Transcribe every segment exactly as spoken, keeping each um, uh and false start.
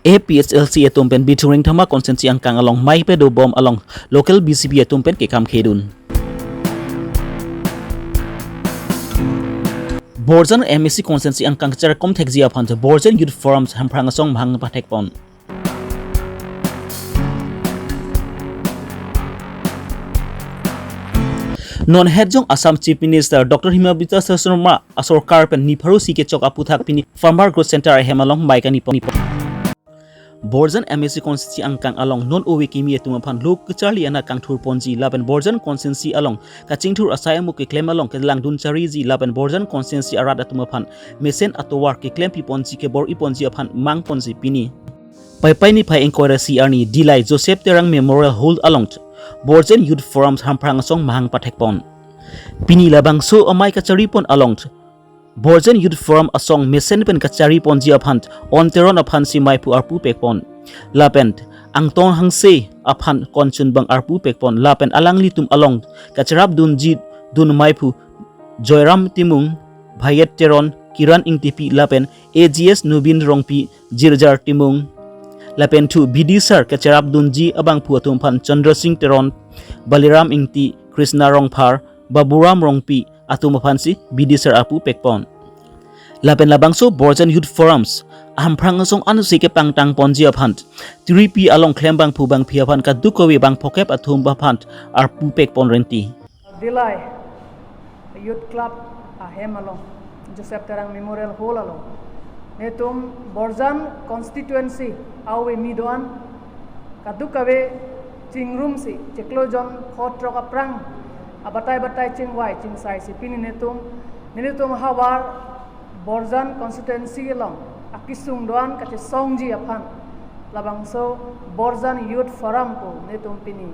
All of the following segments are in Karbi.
A P H L C atum pen Bithung Rengthama constituency angkang along mei pado bom along local B J P atum pen kekam khedun. Borjan M A C constituency angkang kacharkom thekji aphan Borjan Youth Forum Hamprang Asong mahang pathekpon. Non hetjong Assam Chief Minister Doctor Himanta Biswa Sarma asorkar pen nipharo isi kechok aphuthak pini Farmer Growth Center ahem along mei kani pon. Borjan M A C constituency angkang along non ove kimi atum aphan lo kacharli anat kangthur ponji lapen Borjan constituency along kachingthur asai amo keklem along kelangdun chariji lapen Borjan constituency arat atum aphan mesen atovar keklem pi ponji kebor-i ponji aphan mang ponji pini Paipai niphai ingkoi ra isi arni Dillai Joseph Terang Memorial Hall along Borjan Youth Forum Hamprang Asong mahang pathekpon. Pini labangso amei kachari pon along Borjan Youth Forum Asong mesen pen kachari ponji aphan on Teron aphan si meiphu arpu pekpon. Lapen Angtong Hanse aphan konchun bang arpu pekpon. Lapen alanglitum along kacharap dunji dun meiphu Joyram Timung, Bhayet Teron, Kiran Ingtipi lapen A G S Nubin Rongpi, Jirjar Timung. Lapen thu B D sir kacharap dunji abangphu atum aphan Chandra Singh Teron, Baliram Ingti, Krishna Rongphar, Baburam Rongpi atum aphan si B D sir arpu pekpon. Lapen labangso Borjan Youth Forums Hamprang Asong ansi kepangtang ponji aphan tiripi along klem bangphu bangphi aphan kadokave bang phokep atum aphan arpu pekpon renti. Dillai Youth Club ahem along, Joseph Terang Memorial Hall along, netum Borjan constituency a-ove kimi do-an kadokave chingrumsi chiklo jon pho throk aphrang abatai batai chingvai chingsaisi pini netum, nelitum havar Borjan constituency along akesung do-an kachesongji aphan labangso Borjan Youth Forum pu netum pini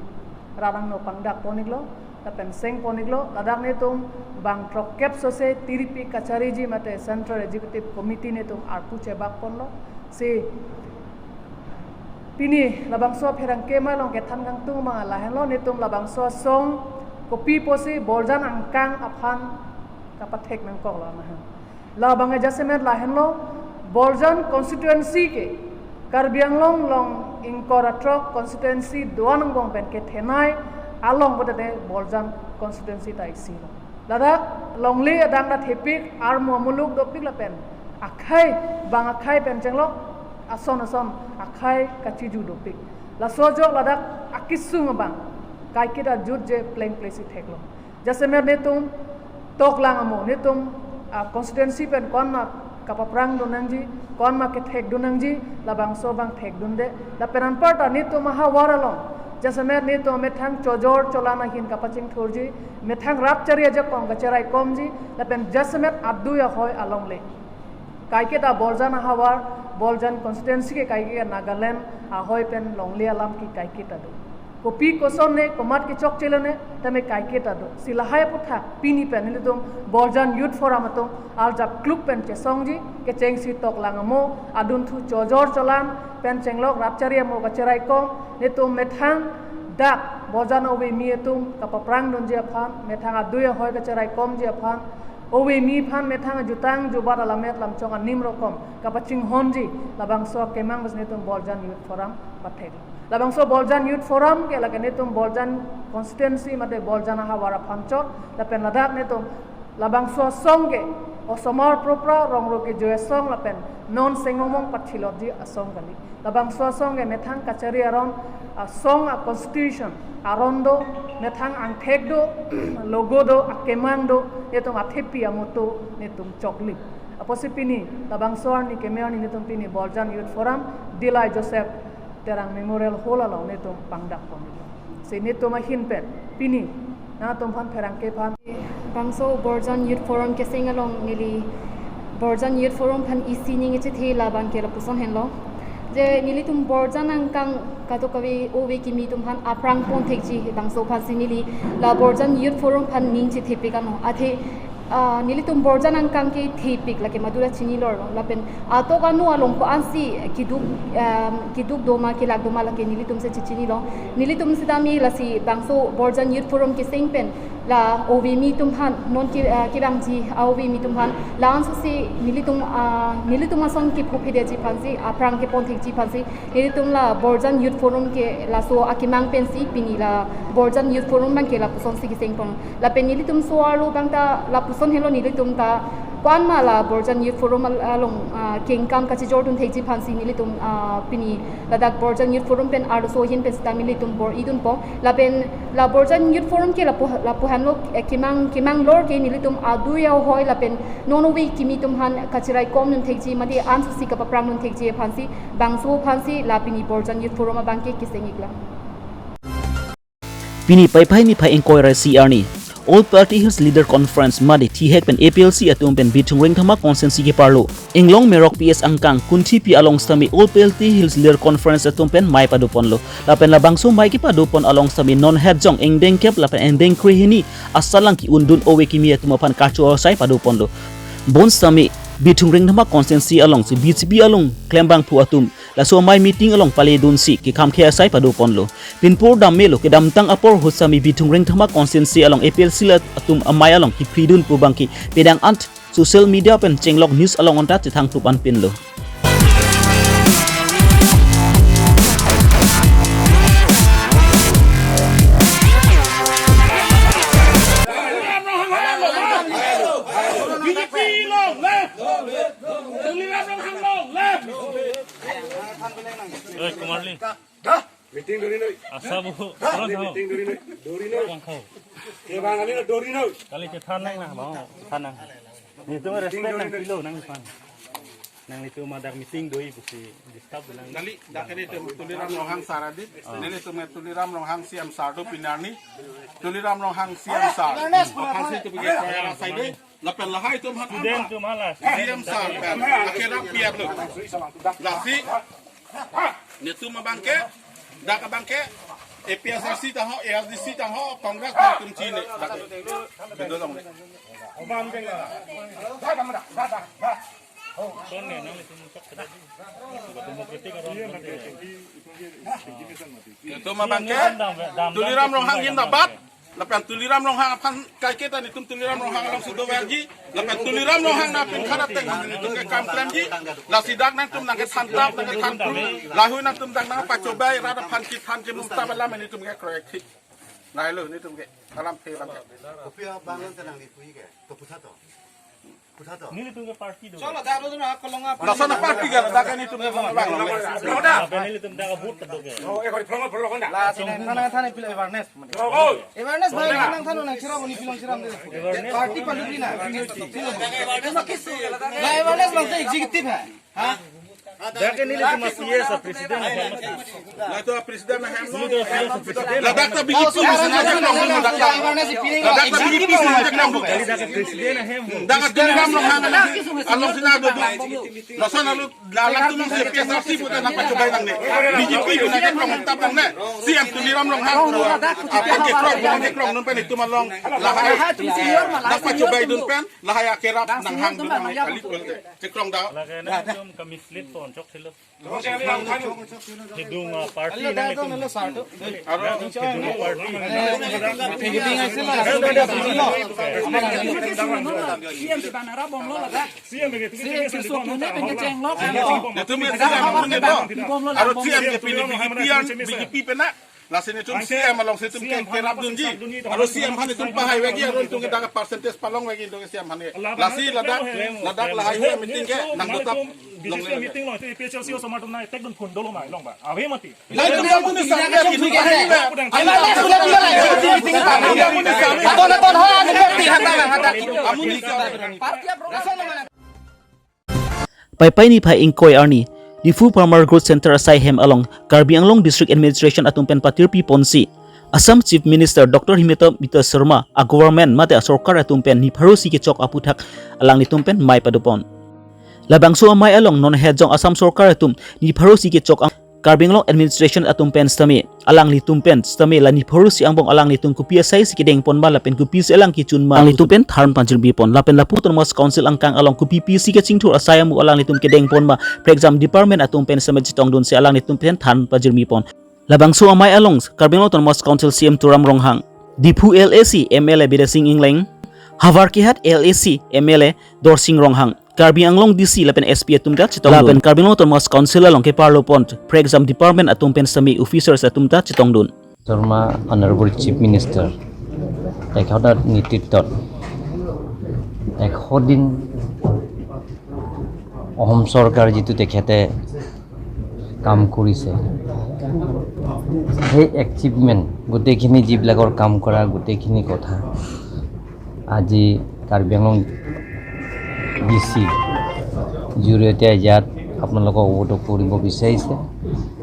rat angno pangdak pon-iklo lapen seng pon-iklo. Ladak netum bang throkkep sose tiripi kachariji mate Central Executive Committee netum arpu chebak ponlo. Si pini labangso apherangke amei along kethan kangtung abang lahenlo, netum labangso asong kopi pusi Borjan angkang aphan kapathek nangkoklo mahang. Labang jasemet lahenlo, Borjan constituency ke Karbi Anglong along ingkoi ra throk constituency do-an angbong pen kethenei along pulote Borjan constituency ta isi lo. Ladak longle adang ta thepik, armu amuluk dopik lapen akhei bang akhei pen chenglok ason ason akhei kachiju dopik. Laso ajok ladak akesung abang kaiketa jutje plengple si theklo. Jasemet netum toklang amo, netum, ah, constituency pen konma kapaphrang dun nangji, konma kethek dun nangji, labangso abang thekdunde. Lapen anparta netum ahavar along jasemet netum methang chojor cholan ahin kapachingthurji, methang rap chari ajakong kacheraikomji, lapen jasemet adui ahoi alongle. Kaiketa Borjan ahavar, Borjan constituency ke kaiketa Nagaland ahoi pen longle alam ke kaiketa do. Kopi koson ne komat kechokche lone tame kaiketa do. Si lahai aphuthak pini pen nelitum Borjan Youth Forum atum arjap kluk pen chesongji, kechengsi toklang amo, adunthu chojor cholan pen chenglok rap chari amo kacheraikom, netum methang dak Borjan ove kimi atum kapaphrang dunji aphan, methang adui ahoi kacheraikomji aphan, ove kimi aphan methang ajutang jubat alamet lamchong anim rokom kapachinghonji, labangso akemang bes netum Borjan Youth Forum pathek. Labangso Borjan Youth Forum ke lake netum Borjan constituency mate Borjan ahavar aphan chot, lapen ladak netum labangso asong ke osomar propra rongro kejoi asong lapen non sengmongmong pathilotji asong kali. Labangso asong ke methang kachari aron, asong a constitution aron do, methang angthek do, logo do, akemang do, netum athepi amoto netum chokli. Apotsi pini labangso arni keme arni netum pini Borjan Youth Forum Dillai Joseph Terang Memorial Hall along netum pangdak pon. Si netum ahin pen pini nangtum aphan pherangke aphan. Bangso Borjan Youth Forum keseng along neli Borjan Youth Forum aphan isi ning echethe labang ke lapuson henlo. Je nelitum Borjan angkang kadokave ove kimi atum aphan aphrang pon thekji bangso aphansi neli la Borjan Youth Forum aphan ning chethepik ano. Athe, ah, nelitum Borjan angkang ke thepik lake madura chinilo. Lapen atok ano along ko-ansi keduk, ah, keduk doma kelak doma lake nelitum si chechinilo. Nelitum sitame lasi bangso Borjan Youth Forum keseng pen La ove mi atum aphan, non ke, ah, kevangji a-ove mi atum aphan, la-an sose nelitum, ah, nelitum ason kephophedetji aphansi, aphrang kepon thekji aphansi, nelitum la Borjan Youth Forum ke laso akemang pensi pini la Borjan Youth Forum abangke lapusonsi kesengpon. Lapen nelitum so-arlo abang ta lapuson helo, nelitum ta ko-an ma la Borjan Youth Forum al-, along, ah, kengkam kachijordun thekji aphansi nelitum, ah, pini ladak Borjan Youth Forum pen arloso ahin pen sita nelitum bor-idunpo. Lapen la Borjan Youth Forum ke lapu, lapu henlo, eh, kemang, kemang lor ke nelitum adui ahoi lapen non ove kimi atum aphan kachiraikomdun thekji mate an sose kapaprangdun thekji aphansi, bangso aphansi la pini Borjan Youth Forum abangke keseng-iklang. Pini Paipai niphai ingkoi ra isi arni All Party Hills Leader Conference mate thihek pen A P L C atum pen Bithung Rengthama constituency keparlo Inglong Merok P S angkang Kunthi P along sitame All Party Hills Leader Conference atum pen mei padoponlo. Lapen labangso mei kepadopon along sitame non hetjong ingdeng kep lapen ingdeng krehini asalang ke-undun ove kimi atum aphan kacho asai padoponlo. Bonsitame Bithung Rengthama constituency alongsi B J P along klembangphu atum laso amei meeting along paledunsi kekhamkhe asai padoponlo. Pinpur dam melo, kedamtang apor ahut sitame Bithung Rengthama constituency along A P L C la atum amei along kiphridun pu abangke pedang ant social media pen chenglok news along anta chethangtup anpinlo. Tuliram Ronghang long live! Oi, Kumar Lee. Meeting duri noi. Asa bu. Dah, turun ini tahu. Meeting duri noi. Duri noi. Yang kau. Kebang kali na duri noi. Kali chethan nang na, bang, chethan nang. Nelitum respect nangpilo nangphan. Nanglitum hadak meeting do-i pusi disturb nang. Kali, dak nelitum Tuliram Ronghang sar adi. Nelitum Tuliram Ronghang C M sar do pini arni. Tuliram Ronghang C M sar. Aphansi tu pergi kaya rasai deh. Lapen lahai atum aphan student atum hala. C M sar pen akerap piar lo. Lasi nelitum abangke, dak abangke, A P H L C tangho, A R D C tangho, Congress tangho atum chini. Dak bedo dong le. Democratic aron. Nelitum abangke, Tuliram Ronghang jindabad. Lapen Tuliram Ronghang aphan kaiketa nelitum Tuliram Ronghang alongsi doverji. Lapen Tuliram Ronghang nangpinkharap teng nelitum ke kam klemji. Lasi dak nangtum nangkethan tap, nangkethan pru. Lahai nangtum dak nangpachobai rat aphan kethan kemum tap alam nelitum ke kroikthik. Lahai lo nelitum ke alam phe abangke. Kopi abang nang tenang di pui ke. Keputha to. Nelitum ke party do. Cholo, dak lo na kolonga. Laso na party ga, dak nelitum ke bang. Apa nelitum dak vote do ke. Oh, eh, kalau pelong, pelong, enggak? La, sini, thana, thana, pila awareness. Oh, oh. Awareness bang, nang thana, nang chira, uni pilang chira, de. Party palu bina. La, awareness bang, executive hai. Ha? Dak nelitum C S president. La to president na hem. Ladak ta B J P si na jek long dun dak ta. Ladak ta B J P si na jek long dun. Dak Tuliram Ronghang along si na do. Lason alu lalang tu nang si P S R C puta nangpachobai nangne. B J P puta jek long tap nangne. C M Tuliram Ronghang. Apa jek long, jek long non pen itum along. Lahai. Nangpachobai dun pen. Lahai akerap nanghang dun nang kali pulte. Jek long da. Lake nelitum ke mislead pon chok thilo. Hidung, ah, party nang itum. Hidung, ah, party. Nelitum C M amun nedo. Aro C M ke pini B J P an, B J P pena. Lasi nelitum C M alongsi itum ke kerap dunji. Aro C M aphan itum pahai vekji, aro itum ke dak percentage palong vekji itum ke C M aphan ke. Lasi ladak, ladak lahai hui meeting ke nang dotap. B J P meeting lo, itu A P H L C osomar atum nang attack dun phun dolo mai long ba. Ave mati. Lai itum amun ni sami ya, itum amun ni sami. Amun ni sami. Aton, aton, ha, amun ni sami. Amun ni sami. Paipai niphai ingkoi arni, Diphu Farmer Growth Center asai hem along Karbi Anglong District Administration atum pen patirpi ponsi Assam Chief Minister Doctor Himanta Biswa Sarma a-government mate asorkar atum pen nipharo isi kechok aphuthak alanglitum pen mei padopon. Labangso amei along non hetjong Assam sorkar atum nipharo isi kechok ang Karbi Anglong Administration atum pen sitame, alanglitum pen sitame la nipharo isi angbong alanglitum kopi asai si kedengpon ma lapen kopisi alang kechun ma alanglitum pen than pajirbi pon lapen lapu Autonomous Council angkang along kopi pisi kachingthur asai amu alanglitum kedengpon ma prekjam department atum pen sitame chetongdunsi alanglitum pen than pajirbi pon. Labangso amei along Karbi Anglong Autonomous Council C M Tuliram Ronghang, Diphu L A C M L A Bidya Sing Engleng, Howraghat L A C M L A Darsing Ronghang, Karbi Anglong D C lapen S P atum ta chetongdun. Lapen Karbi Anglong Autonomous Council along keparlopon pre-exam department atum pen semi officers atum ta chetongdun. Sharma, Honorable Chief Minister, তেখেতৰ নেতৃত্বত এশ দিন অসম চৰকাৰ যিটো তেখেতে কাম কৰিছে, সেই এচিভমেণ্ট গোটেইখিনি যিবিলাকৰ কাম কৰা গোটেইখিনি কথা আজি কাৰ্বি আংলং ডি চি জৰিয়তে ইয়াত আপোনালোকক অৱগত কৰিব বিচাৰিছে।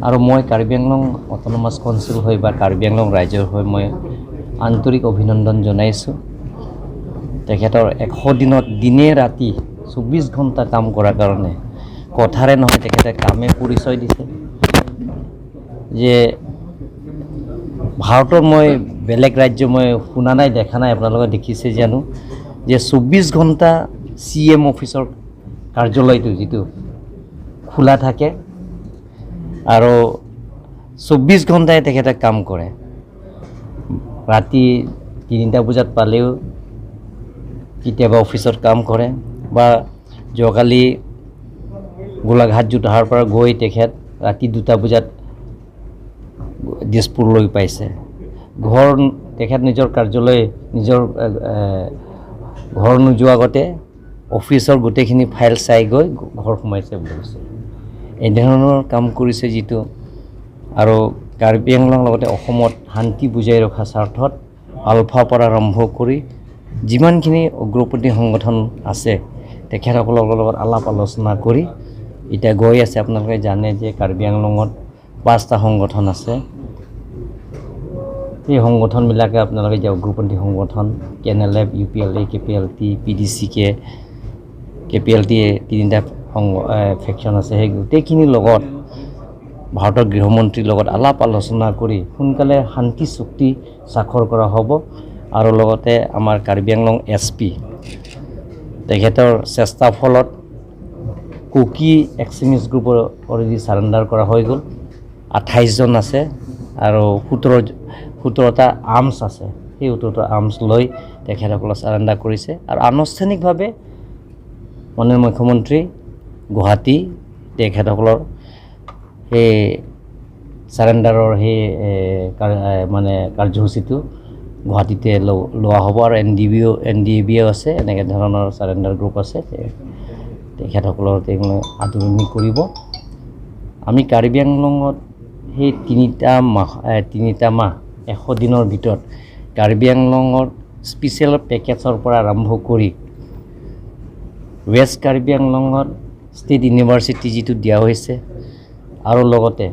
আৰু মই কাৰ্বি আংলং অট'নমাছ কাউন্সিল হৈ বা কাৰ্বি আংলং ৰাইজৰ হৈ মই আন্তৰিক অভিনন্দন জনাইছোঁ। তেখেতৰ এশ দিনত দিনে ৰাতি চৌব্বিছ ঘণ্টা কাম কৰাৰ কাৰণে কথাৰে নহয়, তেখেতে কামে পৰিচয় দিছে যে ভাৰতৰ মই বেলেগ ৰাজ্য মই শুনা নাই, দেখা নাই, আপোনালোকে দেখিছে জানো যে চৌব্বিছ ঘণ্টা চি এম অফিচৰ কাৰ্যালয়টো যিটো খোলা থাকে আৰু চৌব্বিছ ঘণ্টাই তেখেতে কাম কৰে। ৰাতি তিনিটা বজাত পালেও কেতিয়াবা অফিচত কাম কৰে বা যোৱাকালি গোলাঘাট জোতাহাৰৰ পৰা গৈ তেখেত ৰাতি দুটা বজাত দিছপুৰলৈ পাইছে। ঘৰ, তেখেত নিজৰ কাৰ্যালয়, নিজৰ, এ, এ, ঘৰ নোযোৱা আগতে অফিচৰ গোটেইখিনি ফাইল চাই গৈ ঘ-, ঘৰ সোমাইছে বুলি কৈছে। এনেধৰণৰ কাম কৰিছে যিটো, আৰু কাৰ্বি আংলং লগতে অসমত শান্তি বজাই ৰখাৰ স্বাৰ্থত আলফাৰ পৰা আৰম্ভ কৰি যিমানখিনি উগ্ৰপন্থী সংগঠন আছে, তেখেতসকলৰ লগত আলাপ আলোচনা কৰি এতিয়া গৈ আছে। আপোনালোকে জানে যে কাৰ্বি আংলঙত পাঁচটা সংগঠন আছে। সেই সংগঠনবিলাকে আপোনালোকে এতিয়া উগ্ৰপন্থী সংগঠন, K N L F, U P L A, K P L T, P D C K, K P L T, তিনিটা সংগ-, এ, ফেকশ্যন আছে। সেই গোটেইখিনিৰ লগত ভাৰতৰ গৃহমন্ত্ৰীৰ লগত আলাপ আলোচনা কৰি সোনকালে শান্তি চুক্তি স্বাক্ষৰ কৰা হ'ব। আৰু লগতে আমাৰ কাৰ্বি আংলং এছ পি তেখেতৰ চেষ্টাৰ ফলত কুকি এক্সট্ৰিমিষ্ট গ্ৰুপৰ অলৰেডি ছাৰেণ্ডাৰ কৰা হৈ গ'ল। আঠাইছজন আছে আৰু সোতৰ, সোতৰটা আৰ্মছ আছে। সেই সোতৰটা আৰ্মছ লৈ তেখেতসকলক ছাৰেণ্ডাৰ কৰিছে আৰু আনুষ্ঠানিকভাৱে মাননীয় মুখ্যমন্ত্ৰী গুৱাহাটী তেখেতসকলৰ সেই ছাৰেণ্ডাৰৰ সেই, এ, কাৰ-, এ, মানে কাৰ্যসূচীটো গুৱাহাটীতে ল-, লোৱা হ'ব আৰু N D B O', N D A B O' আছে, এনেকে ধৰণৰ ছাৰেণ্ডাৰ গ্ৰুপ আছে। তে-, তেখেতসকলৰ তেওঁলোকে আদৰণি কৰিব। আমি কাৰ্বি আংলঙত সেই তিনিটা মাহ, এ, তিনিটা মাহ, এশ দিনৰ ভিতৰত কাৰ্বি আংলঙৰ স্পেচিয়েল পেকেজৰ পৰা আৰম্ভ কৰি ৱেষ্ট কাৰ্বি আংলঙত ষ্টেট ইউনিভাৰ্চিটি যিটো দিয়া হৈছে, আৰু লগতে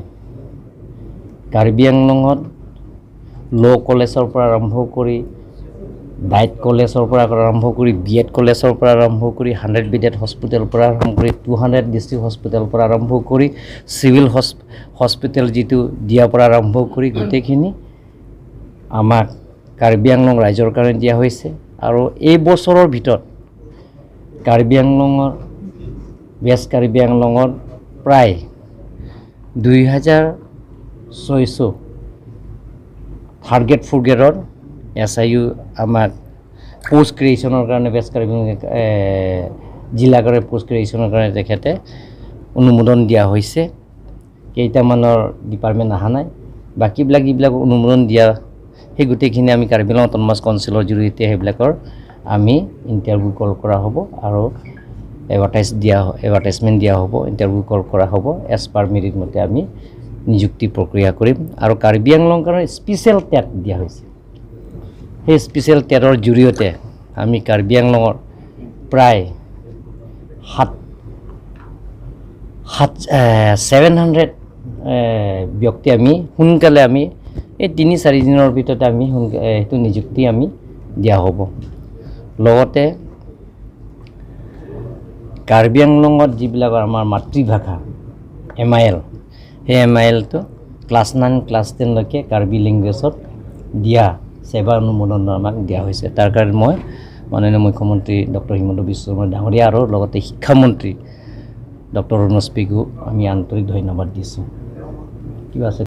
কাৰ্বি আংলঙত ল' কলেজৰ পৰা আৰম্ভ কৰি ডাইট কলেজৰ পৰা আৰম্ভ কৰি বি এড কলেজৰ পৰা আৰম্ভ কৰি হাণ্ড্ৰেড বেডেড হস্পিটেলৰ পৰা আৰম্ভ কৰি টু হাণ্ড্ৰেড ডিষ্ট্ৰিক্ট হস্পিটেলৰ পৰা আৰম্ভ কৰি চিভিল হচ-, হস্পিটেল যিটো দিয়াৰ পৰা আৰম্ভ কৰি গোটেইখিনি আমাক কাৰ্বি আংলং ৰাইজৰ কাৰণে দিয়া হৈছে। আৰু এই বছৰৰ ভিতৰত কাৰ্বি আংলঙৰ, ৱেষ্ট কাৰ্বি আংলঙৰ প্ৰায় দুই হাজাৰ ছয়শ থাৰ্ড গ্ৰেড, ফ'ৰ্থ গ্ৰেডৰ এছ আই ইউ আমাক পোষ্ট ক্ৰিয়েশ্যনৰ কাৰণে ৱেষ্ট কাৰ্বি আংলং, এ, জিলাৰ কাৰণে পোষ্ট ক্ৰিয়েশ্যনৰ কাৰণে তেখেতে অনুমোদন দিয়া হৈছে। কেইটামানৰ ডিপাৰ্টমেণ্ট অহা নাই, বাকীবিলাক যিবিলাক অনুমোদন দিয়া, সেই গোটেইখিনি আমি কাৰ্বি আংলং অট'নমাছ কাউন্সিলৰ জৰিয়তে সেইবিলাকৰ আমি ইণ্টাৰভিউ কল কৰা হ'ব আৰু এডভাৰটাইজ দিয়া, এডভাৰটাইজমেণ্ট দিয়া হ'ব, ইণ্টাৰভিউ কল কৰা হ'ব। এজ পাৰ মেৰিট মতে আমি নিযুক্তি প্ৰক্ৰিয়া কৰিম। আৰু কাৰ্বি আংলং কাৰণে স্পেচিয়েল টেট দিয়া হৈছে। সেই স্পেচিয়েল টেটৰ জৰিয়তে আমি কাৰ্বি আংলঙৰ প্ৰায় সাত, সাত, এ, ছেভেন হাণ্ড্ৰেড, এ, ব্যক্তি আমি সোনকালে আমি এই তিনি চাৰি দিনৰ ভিতৰতে আমি সোনকা-, এ, সেইটো নিযুক্তি আমি দিয়া হ'ব। লগতে কাৰ্বি আংলঙত যিবিলাক আমাৰ মাতৃভাষা এম আই এল, সেই এম আই এলটো ক্লাছ নাইন, ক্লাছ টেনলৈকে কাৰ্বি লেংগুৱেজত দিয়া ছেবা অনুমোদন আমাক দিয়া হৈছে। তাৰ কাৰণে মই মাননীয় মুখ্যমন্ত্ৰী ডক্টৰ হিমন্ত বিশ্ব শৰ্মা ডাঙৰীয়া আৰু লগতে শিক্ষামন্ত্ৰী ডক্টৰ ৰণোজ পেগু আমি আন্তৰিক ধন্যবাদ দিছোঁ। কিবা আছে?